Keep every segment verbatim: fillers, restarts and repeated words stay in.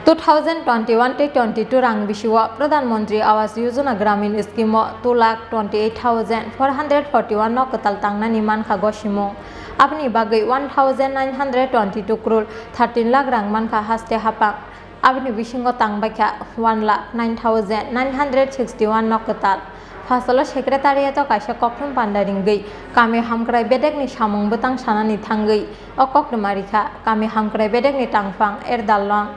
Two thousand twenty-one tei twenty-two rang bisio Pradhan Mantri Awas Yojana Gramin Scheme o two lakh twenty-eight thousand four hundred forty-one nok kwtal tangnani mankha gosimung. Aboni bagwi one thousand nine hundred twenty-two crore thirteen lakh rang mankha haste haphang. Aboni bisingo tangbaikha one lakh nine thousand nine hundred sixty-one nok kwtal. Phasalo secretariat o kaisa kokthum panda ringwi kami hamkrai bedekni samung bwtang sanani thangwi o koktwma rikha kami hamkrai bedekni tangphang Erdalong.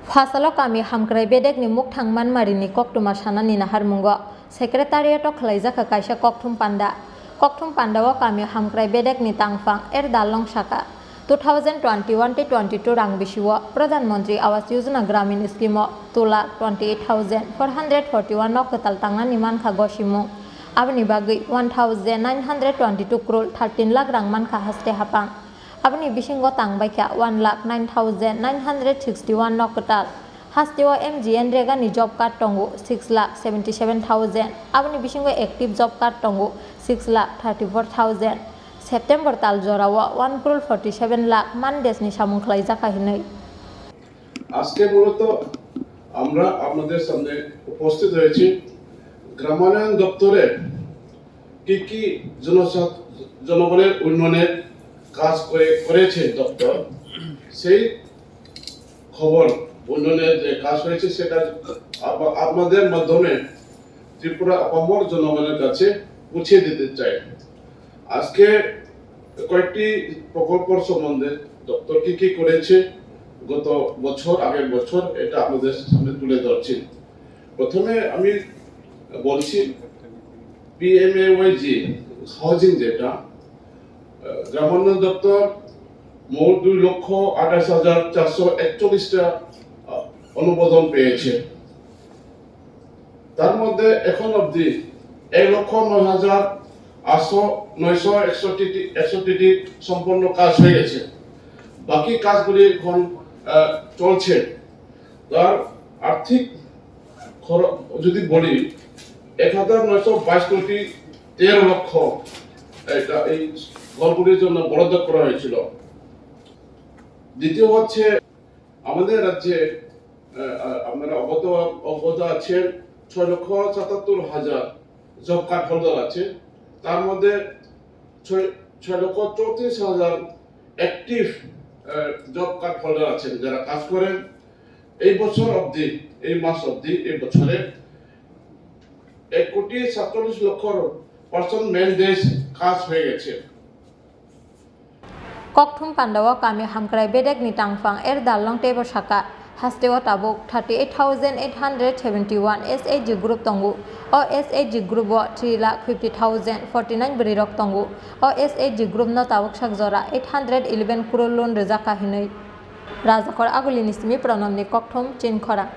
Phasalo kami hamkrai bedekni mukthang manmarini koktwma sanani naharmungo secretariat o khwlaijakha kaisa kokthum panda. Kokthum panda o kami hamkrai bedekni tangphang Erdalong saka, two thousand twenty-one tei twenty-two rang bisio Pradhan Mantri Awas Yojana Gramin Scheme o two lakh twenty-eight thousand four hundred forty-one nok kwtal tangnani mankha gosimung. Aboni bagwi one thousand nine hundred twenty-two crore thirteen lakh rang mankha haste haphang. Aboni bisingo tangbaikha one lakh nine thousand nine hundred sixty-one nok kwtal. Hasteo M G N Rega ni job card tongo six lakh seventy-seven thousand. Aboni bisingo active job card tongo six lakh thirty-four thousand. September tal jorao one crore forty-seven lakh man desni samung khwlaijakha hinwi. আজকে মূলত আমরা আপনাদের সামনে উপস্থিত হয়েছি গ্রামায়ণ দপ্তরে কি কি জনসাধ-, জনগণের উন্নয়নের কাজ করে, করেছে দপ্তর, সেই খবর, উন্নয়নের যে কাজ হয়েছে সেটা আপ-, আপনাদের মাধ্যমে ত্রিপুরা আপামর জনগণের কাছে পৌঁছে দিতে চাই। আজকে কয়েকটি প্রকল্পর সম্বন্ধে দপ্তর কি কি করেছে গত বছর, আগের বছর, এটা আপনাদের সামনে তুলে ধরছি। প্রথমে আমি বলছি পিএমএওয়াইজি হাউজিং যেটা, আহ, গ্রামোন্নয়ন দপ্তর মোট দুই লক্ষ আঠাশ হাজার চারশো একচল্লিশটা, আহ, অনুমোদন পেয়েছে। তার মধ্যে এখন অবধি এক লক্ষ নয় হাজার আটশো, নয়শো একষট্টি টি, একষট্টি টি সম্পন্ন কাজ হয়ে গেছে। বাকি কাজগুলি এখন, আহ, চলছে। তার আর্থিক খরচ যদি বলি, এক হাজার নয়শো বাইশ কোটি তেরো লক্ষ এটা এই ঘরগুলির জন্য বরাদ্দ করা হয়েছিল। দ্বিতীয় হচ্ছে আমাদের রাজ্যে, আহ, আহ, আপনারা অবগত, অবগত আছেন, ছয় লক্ষ সাতাত্তর হাজার জব কার্ড হোল্ডার আছে। তার মধ্যে ছয়, ছয় লক্ষ চৌত্রিশ হাজার অ্যাক্টিভ, আহ, জব কার্ড হোল্ডার আছেন, যারা কাজ করেন। এই বছর অবধি, এই মাস অবধি, এই বছরে এক কোটি সাতচল্লিশ লক্ষ পার্সন ম্যান ডেজ কাজ হয়ে গেছে। Kokthum pandao kami hamkrai bedekni tangphang Erdalong teibo saka, hasteo tabuk thirty eight thousand eight hundred seventy one S H G group tongo. O S H G group o three lakh fifty thousand forty nine bwrwirok tongo. O S H G group no tabuk sak jora eight hundred eleven crore loan rwjakha hinwi. Rajakhor Agulini simi Pranobni Kokthum Chinkhorang.